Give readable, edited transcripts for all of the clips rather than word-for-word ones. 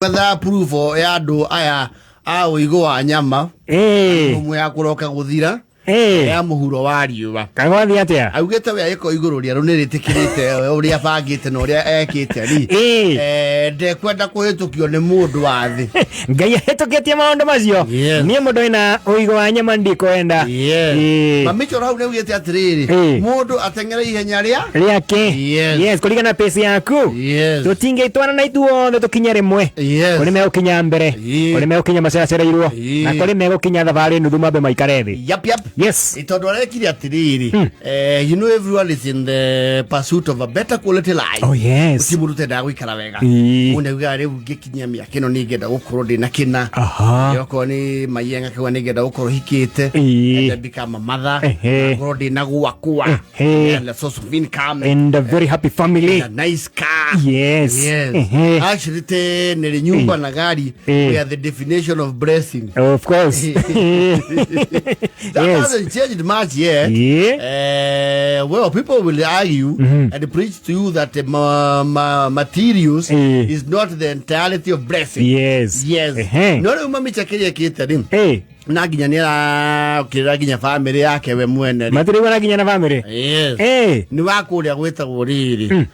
Gwetha approval ya andũ aya a ũigũ wa nyama. Ũmwe ya kũroka gũthira ya mũhuro wa riũa. Kagwathiĩ atĩa? Augĩte we agĩkorwo igũrũ rĩerũ nĩ rĩtĩkĩrĩte ũrĩa abangĩte na ũrĩa ekĩte rĩ, ndekwenda kũhĩtũkio nĩ mũndũ wa thĩ. Ngai ahĩtũkĩtie maũndũ macio. Niĩ mũndũ wĩna ũigũ wa nyama ndikwenda. Mamichoro hau nĩaugĩte atĩrĩrĩ, mũndũ ateng'ere ihenya rĩa rĩake. Yes, kũringana na pace yaku. Tũtingĩtwana na ithuothe tũkinye rĩmwe. Kũrĩ megũkinya mbere, kũrĩ megũkinya maceracereirwo, na kũrĩ megũkinya thabarĩ nuthu mambe maikare thĩ. Yep. Tondũ arekire atĩrĩrĩ, you know everyone is in the pursuit of a better quality life. Oh, yes. Gũtirĩ mũndũ ũtendaga gũikara wega. Mũndũ augaga rĩu ngĩkinyia mĩaka ĩno nĩ ngenda gũkorwo ndĩ na kĩna. Okorwo nĩ maiyenga akauga nĩ ngenda gũkorwo hikĩte and become a mother. Ngorwo ndĩ na gwakwa. And a source of income. And a very happy family. And a nice car. Yes. Yes. Actually, tene rĩ nyumba na gari we are the definition of blessing. Of course. That hasn't changed much yet. Well, people will argue and preach to you that materials is not the entirety of blessing. Yes. No rĩu mamicha kĩrĩa kĩte rĩ, na nginya nĩ arakĩrĩra nginya family yake we mwene rĩ. Matirĩguana nginya na family. Yes. Nĩ wa kũrĩa gwĩtagwo rĩrĩ,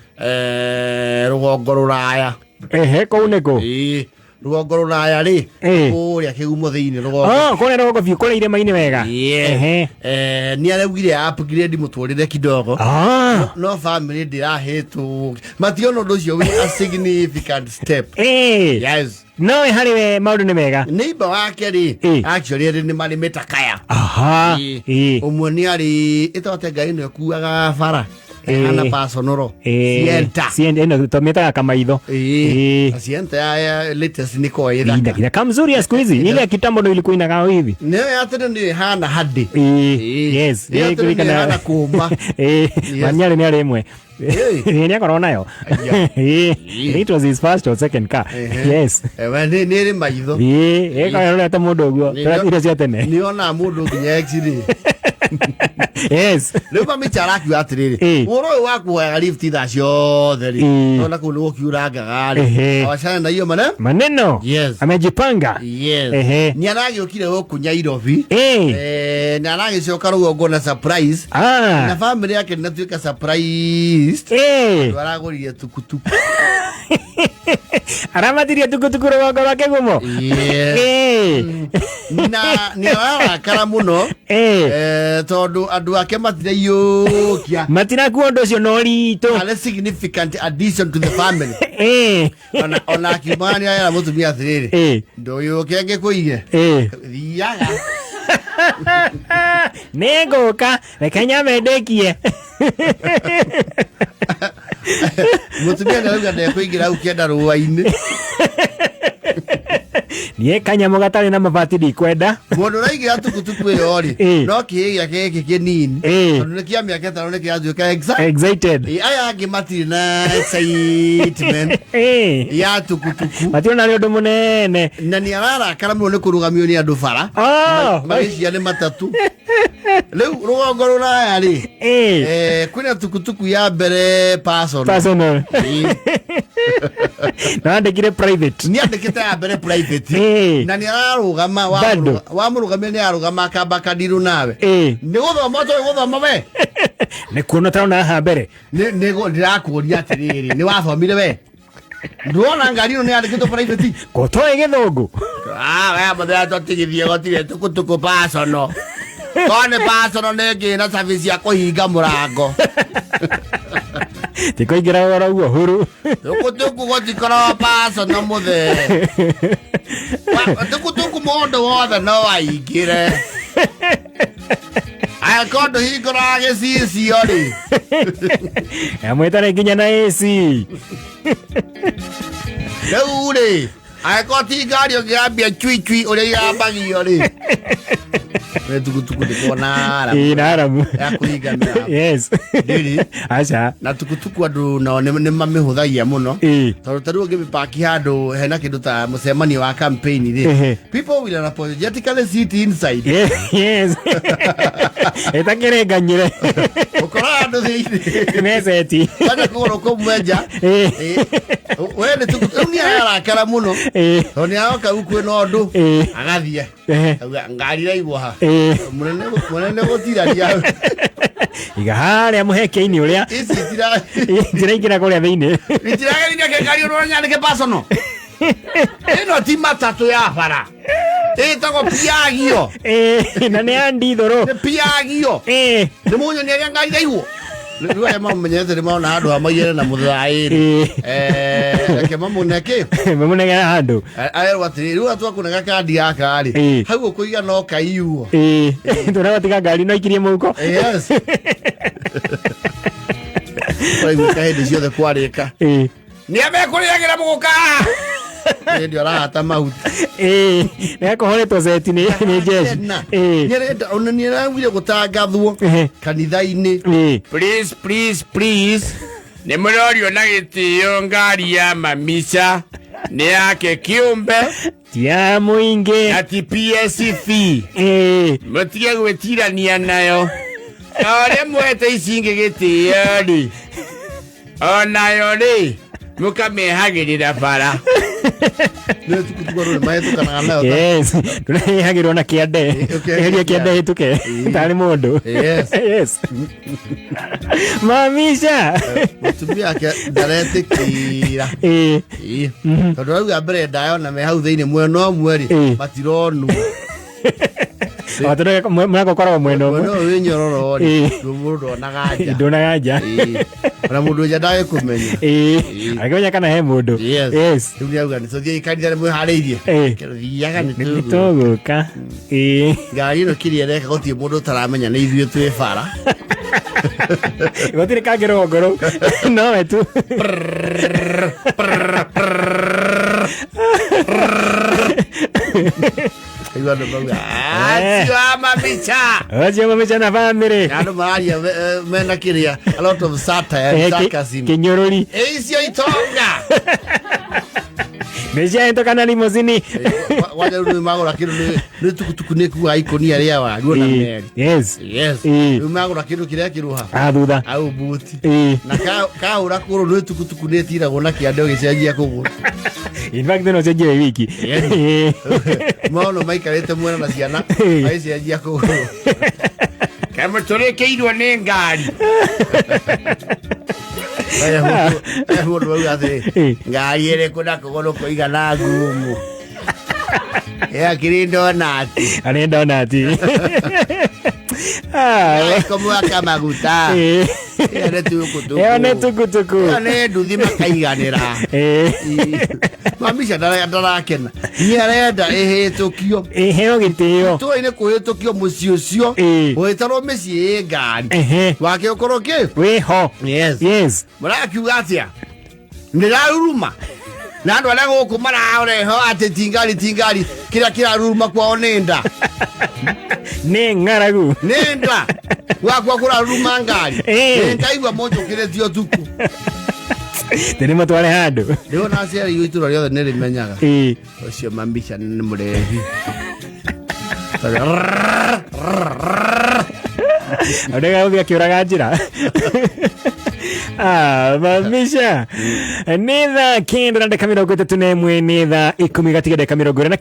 rũgongo rũraya. Ehe, kũu nĩkũ? Ĩĩ, rũgongo rũraya rĩ, kũrĩa kĩgumo thĩinĩ rũgongo. Oh, kũrĩa rũgongo biũ, kũrĩa irĩma-inĩ wega. Yes. Nĩ araugire upgrade mũtũrĩre kidogo. No family ndĩrahĩtũ mationa ũndũ ũcio wĩ a significant step. Yes. No we harĩ we maũndũ nĩ mega. Neighbor wake rĩ, actually erĩ nĩ marĩ mĩtakaya. Ũmwe nĩ arĩ ĩtote ngai ĩno ĩkuaga bara hana personal Sienta. Sienta ĩno tũmĩtaga kamaitho. Sienta ya latest nĩ ko ĩthaka. Ina kama mzuri ya siku hizi. Ile ya kitambo ndo ilikuwa inakaa hivi. Nĩyo ya tene nĩyo ĩhana handĩ. Yes. Ĩyo tene nĩyo ĩhana kũma. Manyarĩ nĩ arĩ ĩmwe. Nĩ akorwo nayo. It was his first or second car. Yes. We nĩ ĩrĩ maitho. Ĩkorwo mũndũ ũguo. Iria cia tene. Nĩ onaga mũndũ nginya x-ray. Yes. Rĩu mamicha arakiuga atĩrĩrĩ, ũhoro ũyũ wa kuhoyaga lift thaa ciothe rĩ, tondũ na kũu nĩ gũkiurangaga rĩ, awacane na iyo mane Maneno. Yes. Amejipanga. Yes. Nĩ aragĩũkire gũkũ Nyairobi. Na aragĩcoka rũgongo na surprise. Na family yake ndĩnatuĩka surprised. Andũ aragũrire tukutuku. Aramatirie tukutuku rũgongo rwa kĩgumo. Yes. Na nĩ ararakara mũno, tondũ andũ ake matiraiyũkia. Matirakuo ũndũ ũcio na ũritũ. Arĩ significant addition to the family. Ona akiuma nĩ arera mũtumia atĩrĩrĩ, ndũyũke ngĩkũige. Thiaga. Nĩ ngũka, reke nyambe ndĩkie. Mũtumia nĩ arauga ndekũingĩra hau kĩenda rũa-inĩ. Niĩ kanyamũ gatarĩ na mabati ndikwenda. Mũndũ ũraingĩra tukutuku ĩyo rĩ, no kĩhĩ gĩake gĩkĩ kĩnini, tondũ nĩ kĩa mĩaka 5 nĩ kĩratuĩka excited. Aya angĩ matirĩ na excitement ya tukutuku. Matirona nĩ ũndũ mũnene. Na nĩ ararakara mũno nĩ kũrũgamio nĩ andũ bara. Magĩcia nĩ matatũ. Rĩu rũgongo rũraya rĩ, kwĩna tukutuku ya mbere personal. Personal. Na andĩkire private. Nĩ andĩkĩte ya mbere private. Na nĩ ararũgama, Bado. Wamũrũgamia nĩ ararũgama akamba kandirũ nawe. Nĩ gũthoma ũtoĩ gũthoma we? Nĩ kuona ũtarona haha mbere. Ndĩrakũria atĩrĩrĩ, nĩ wathomire we? Ndũrona ngari ĩno nĩ yandĩkĩtwo private? Kotoĩ gĩthũngũ. We mũthenya tũtigithie gũtirĩ tukutuku personal. Korwo nĩ personal nĩ ngĩ na service ya kũhinga mũrango. Ti kũingĩra ũhoro ũguo huru. Tukutuku gũtikoragwo personal mũthee. Tukutuku mũndũ wothe no aingĩre. Angĩkorwo ndũhingũraga gĩcicio rĩ. Amwĩtare nginya na AC. Rĩu rĩ, angĩkorwo ti ngari ũngĩgambia cui cui ũrĩa igambagio rĩ. Nĩ tukutuku ndĩkuona aramu. Ĩĩ, na aramu. Ya kũringa mĩrango. Yes. Ndĩrĩ. Aca. Na tukutuku andũ nao nĩ mamĩhũthagia mũno. Ĩĩ. Tondũ ta rĩu ũngĩmĩpaki handũ hena kĩndũ ta mũcemanio wa campaign rĩ, Ehe. people will unapologetically sit inside. Yes. Ĩtakĩrĩnganyire. Ũkoraga andũ thĩinĩ. Meceti. Kwanja kũgũrũ kũmwe nja. Ĩĩ. Ĩĩ. We nĩ tukutuku rĩu nĩ ararakara mũno. Ĩĩ. Tondũ nĩ aroka rĩu kwĩna ũndũ. Ĩĩ. Agathiĩ. Ehe. Auga ngari iraigwo ha. Ĩĩ. Mũnene mũnene gũtiraria. Iga harĩa mũheke-inĩ ũrĩa Ici itira njĩraingĩra kũrĩa thĩinĩ. itirageria ke ngari ũrĩa nyandĩke personal. Ĩno ti matatũ ya bara. Ĩtagwo Piagio. Ĩĩ, na nĩ ya ndithũrũ. Nĩ Piagio. Ĩĩ. Nĩ mũnyonia arĩa ngari iraigwo. Rĩu arĩa mamũmenyete nĩ marona handũ ha maigĩre na mũthaĩrĩ. Ĩĩ. Reke mamũne kĩ? Mamũnegera handũ. Arerwo atĩrĩrĩ, rĩu twakũnega kandi gaka rĩ, Ĩĩ. hau ũkũiga no kaiyuo. Ĩĩ. Tũragatiga ngari no ikirie mũhuko. Yes. Ũraiguĩka hĩndĩ ciothe kwarĩka. Ĩĩ. Nĩ amekũrĩagĩra mũgũka. Hĩndĩ arahata mahuti. Ĩĩ. Nĩ gakũhũrĩtwo ceti nĩ jeshi. Ĩĩ. Nĩarenda ona nĩaraugire gũtangathwo Ehe. kanitha-inĩ. Ĩĩ. Please, please, please. Nĩ mũrorio na gĩtĩo ngari ya mamica nĩ yake kĩũmbe Ti ya mũingĩ. na ti PSV. Ĩĩ. Mũtige gwĩtirania nayo. Na ũrĩa mwete ici ingĩ gĩtĩo rĩ, onayo rĩ mũkamĩehagĩrĩra bara. Nĩ tukutuku andũ nĩmahĩtũkanaga nayo ta- Yes. Tũrehagĩrwo na kĩande. Ĩĩ, Eheria kĩande hĩtũke. Tarĩ mũndũ. Yes. Yes. Mamisha. Mũtumia wake ndaretĩkĩra. Ĩĩ. Ĩĩ. Tondũ arauga mbere ndayona me hau thĩinĩ mwena ũmwe rĩ, Ĩĩ. matironwo. O tondũ mũrango ũkoragwo mwena ũmwe. Mwena ũyũ wĩ nyororo rĩ, Ĩĩ. mũndũ ndonaga nja. Ndonaga nja. Ĩĩ. Ona mũndũ nja ndagĩkũmenya. Ĩĩ. Akĩmenya kana he mũndũ. Yes. Yes. Rĩu nĩauga nĩ tũthiĩ kanitha nĩ mwĩharĩirie. Ĩĩ. Thiaga nĩ Nĩ tũgũ. tũgũka. Ĩĩ. Ngari ĩno kĩrĩa ĩreka gũtirĩ mũndũ ũtaramenya nĩ ithuĩ twĩ bara. Gũtirĩ kangĩ rũgongo rũu. Nowe tu. Aigua andũ mauga acio a mamica. Acio mamica na bamĩrĩ. Na andũ mararia mena kĩrĩa a lot of satire and Eh, sarcasm. Kĩnyũrũri. Ĩ icio itonga. Nĩ ciahĩtũka na limosini. Kwanja rĩu nĩ magũra kĩndũ nĩ tukutuku nĩ kuaga ikũnia rĩa waru ona Ĩĩ. meri. Yes. Yes. Ĩĩ. Rĩu magũra kĩndũ kĩrĩa kĩrũha. Ah, thutha. Au buti. Ĩĩ. Na kahũra kũgũrũ nĩ tukutuku nĩ ĩtiragwo na kĩande ũgĩcenjia kũgũrũ. In fact no cenjie wĩ wiki. Ĩĩ. Maono maikarĩte mwena na ciana Ĩĩ. agĩcenjia kũgũrũ. Kamũtũrĩkĩirwo nĩ ngari. Aya mũndũ auga atĩrĩ, Ĩĩ. ngari ĩrĩkũ na kũgũrũ kũigana ngumu. Ĩyo kĩrĩ ndonati. Arĩ ndonati. Ah, Kũmwaka maguta. ĩĩ. Ĩyo nĩ tukutuku. Ĩyo nĩ tukutuku. Ĩyo nĩ nduthi makaiganĩra. Ĩĩ. Mamica ndarakena. Nĩ arenda ĩhĩtũkio. Ĩheo gĩtĩo. Itũra-inĩ kũhĩtũkio mũciĩ ũcio. Ĩĩ. Ũgĩtarwo mĩciĩ ĩ ngari. Ehe. Wake ũkorwo kĩ? Wĩho. Yes. Yes. Mũrakiuga atĩa? Ndĩraruruma. Na andũ arĩa gũkũ marareho atĩ ti ngari ti ngari kĩrĩa kĩraruruma kwao nĩ nda. Nĩ ng'aragu. Nĩ nda. Gwakwa kũraruruma ngari. Ĩĩ. Nĩ ngaigua mũnjũkĩrĩtie ũtukũ. Tĩrĩ mũtware handũ. Rĩu ona aciari itũ itũra rĩothe nĩ rĩmenyaga. Ĩĩ. Ũcio mamica nĩ mũrehi. Ũrĩa gũthiĩ akĩũraga njĩra. Ah, mamisha. Nĩ thaa 9 na ndagĩka 31, nĩ thaa 10 gatiga ndagĩka 29.